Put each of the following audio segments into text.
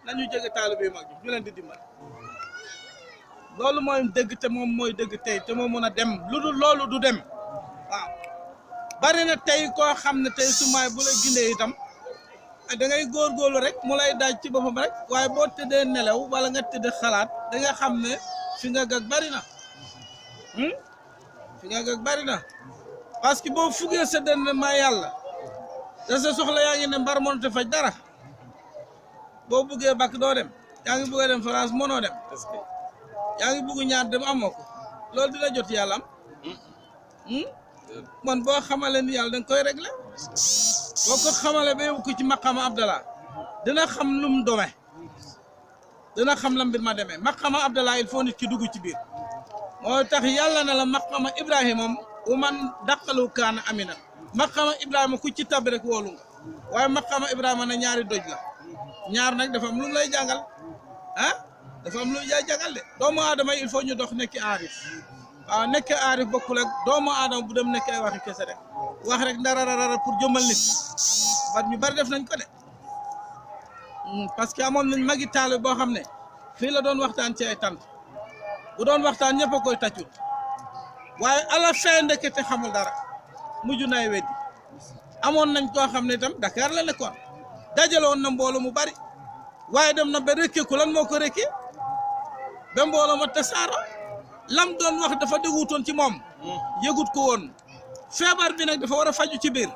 nañu jege taalibe yu mag ñu leen di dimbal loolu mooy dëgg te moom mooy dëgg tey te moo mën a dem lu dul loolu du dem waaw bari na tey koo xam ne tey sumaay bu la gindee itam da ngay góorgóorlu rek mu lay daaj ci boppam rek waaye boo tëddee nelaw wala nga tëddee xalaat da nga xam ne fi nga gag bari na fi nga gag bari na parce que boo fugee sa dënn ma yàlla te sa soxla yaa ngi ne mbar mënut a faj dara boo buggee bakk doo dem yaa ngi buggee dem France mënoo dem yaa ngi bugg ñaar dem amoo ko loolu dina jot yàlla am man boo xamale ni yàlla da nga koy réglé boo ko xamale ba yóbbu ko ci maqama Abdallah dina xam lum dome dina xam la mbir ma demee maqama Abdallah il faut nit ki dugg ci biir moo tax yàlla na la maqama Ibrahima moom man daqalu kaana amina maqama Ibrahima ku ci tab rek wóolu nga waaye maqama Ibrahima na ñaari doj la ñaar nag dafa am lu lay jàngal ah dafa am lu lay jàngal de doomu aadama il faut ñu dox nekki aarif waaw nekk aarif bokkul ak doomu aadama bu dem nekk ay waxi kese rek wax rek ndararara pour jëmal nit bat ñu bari def nañ ko de parce que amoon nañ magi taal boo xam ne fii la doon waxtaan ci ay tant bu doon waxtaan ñëpp a koy tàccul waaye ala fin ndekete xamul dara mujj nay weddi amoon nañ koo xam ne itam Dakar la nekkoon dajaloon na mbooloo mu bari waaye dem na ba rekkeeku lan moo ko rekkee ba mbooloo ma tasaaro lam doon wax dafa dëggutoon ci moom yëgut ko woon feebar bi nag dafa war a faju ci biir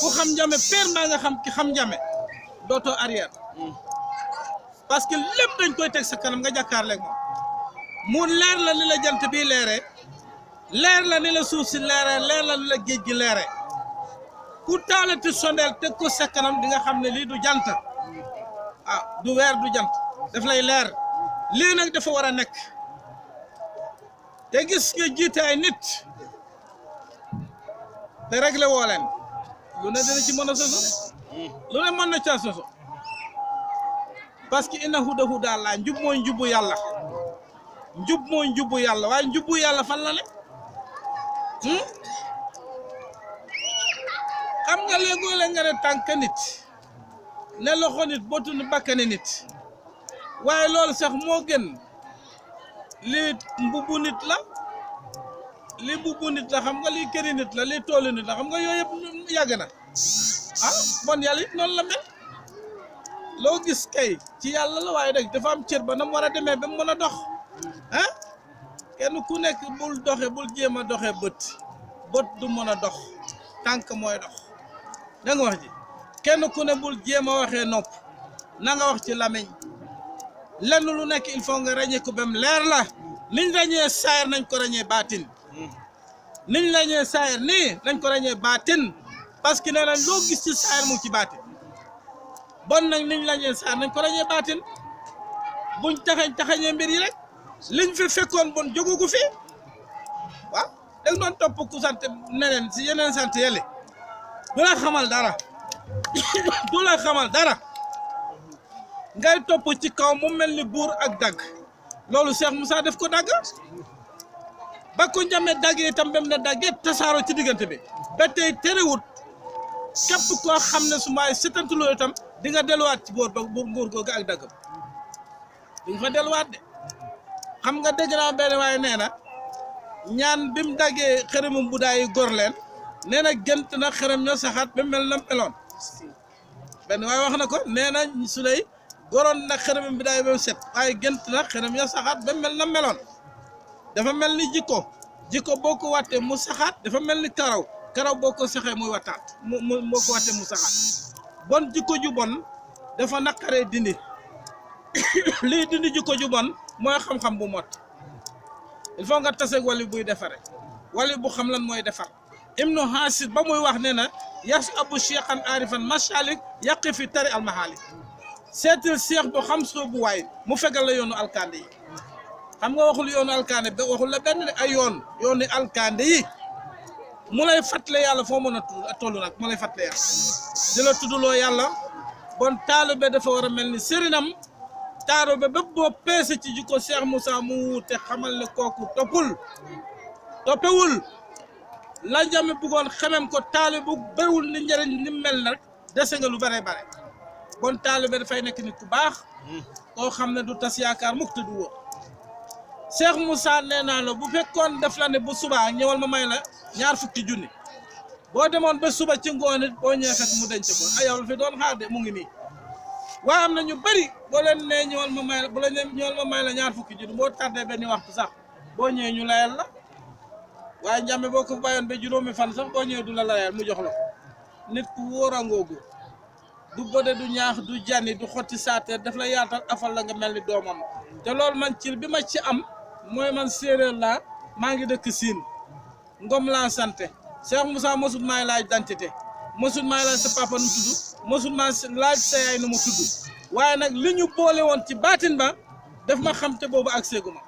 ku xam njame peer mbaa nga xam ki xam njame dootoo arrière parce que lépp dañ koy teg sa kanam nga jàkkaarleeg moom mu leer la ni la jant bi leeree leer la ni la suuf si leeree leer la ni la géej gi leeree ku taalati sondeel teg ko sa kanam di nga xam ne lii du jant ah du weer du jant daf lay leer lii nag dafa war a nekk te gis nga jiite ay nit te réglé woo leen lu ne dina ci mën a soso lu ne mën na caa soso parce que inna huda huda Allah njub mooy njubu yàlla njub mooy njubu yàlla waaye njubu yàlla fan la ne xam nga léegoo la nga ne tànk nit ne loxo nit botu ni bakkane nit waaye loolu sax moo gën lii mbubu nit la lii mbubu nit la xam nga lii këri nit la lii toolu nit la xam nga yooyu yëpp yàgg na ah bon yàlla it noonu la mel loo gis kay ci yàlla la waaye rek dafa am cër ba na mu war a demee ba mu mën a dox ah kenn ku nekk bul doxe bul jéem a doxe bët du mën a dox tànk mooy dox da nga wax ji kenn ku ne bul jéem a waxee nopp na nga wax ci lamiñ lenn lu nekk il faut nga ràññee ko ba mu leer la niñ ràññee saayir nañ ko ràññee baatin niñ ràññee saayir nii nañ ko ràññee baatin parce que nee nañ loo gis ci saayir mu ci baatin bon nag niñ ràññee saayir nañ ko ràññee baatin buñ taxañee mbir yi rek liñ fi fekkoon bon jógu ko fi waaw dag doon topp ku sant neneen si yeneen sant yële du la xamal dara du la xamal dara ngay topp ci kaw mu mel ni buur ak dagg loolu Cheikh Moussa def ko dagg ba ko njame daggee itam bem ne daggee tasaaroo ci diggante bi ba tey terewut képp koo xam ne su maay setantuloo itam di nga delluwaat ci boor ba nguur googu ak daggam di nga fa delluwaat de xam nga dégg naa benn waaye nee na ñaan bi mu daggee xërëmum bu daay gor leen nee na gént na xërëm ñoo saxaat ba mel na meloon benn waaye wax na ko nee na su lay goroon na xërëmum bi daay ba set waaye gént na xërëm ñoo saxaat ba mel na meloon dafa mel ni jikko boo ko wattee mu saxaat dafa mel ni karaw boo ko saxee muy wattaat moo ko wattee mu saxaat bon jikko ju bon dafa naqaree dindi lii dindi jikko ju bon mooy xam-xam bu mot il faut nga taseeg wali buy defare wali bu xam lan mooy defar ibnu hasid ba muy wax ne na yas abu cheikhan arifan mashalik yàqi fi tari almahalik seetil cheikh bu xam soobu waay mu fegal la yoonu alkande yi xam nga waxul yoonu alkande ba waxul la benn ay yooni alkande yi mu lay fàttale yàlla foo mën a toll nag mu lay fàttale yàlla di la tuddloo yàlla bon taalibe dafa war a mel ni sëriñam taalibe bépp boo peese ci jikko Cheikh Moussa mu wuute xamal ne kooku toppewul la jame bëggoon xemem ko taalibe bu bëriwul ni njëriñ ni mel na rek dese nga lu bare bon taalibe dafay nekk nit ku baax koo xam ne du tas yaakaar mukk te du wóor Cheikh Moussa nee naa la bu fekkoon def la ne bu subaa ñëwal ma may la 20 junni boo demoon ba suba ci ngoon it boo ñëwee fekk mu denc ko ay yow la fi doon xaar de mu ngi nii waaye am na ñu bëri boo leen nee ñëwal ma may la bu la ñëwal ma may la 20 junni boo tardé benn waxtu sax boo ñëwee ñu layal la waaye njàmbe boo ko bàyyoon ba juróomi fan sax boo ñëwee du la layal mu jox la ko nit ku wóor a ngoogu du bode du ñaax du jani du xotti saateer daf la yaatal afal la nga mel ni doomam te loolu man ci bi ma ci am mooy man séeréer laa maa ngi dëkk Siin Ngom laa sante Cheikh Moussa mosut maay laaj identité mosut maay laaj sa papa nu mu tudd mosut maa laaj sa yaay nu mu tudd waaye nag li ñu boole woon ci baatin ba daf ma xam te boobu ak séegu ma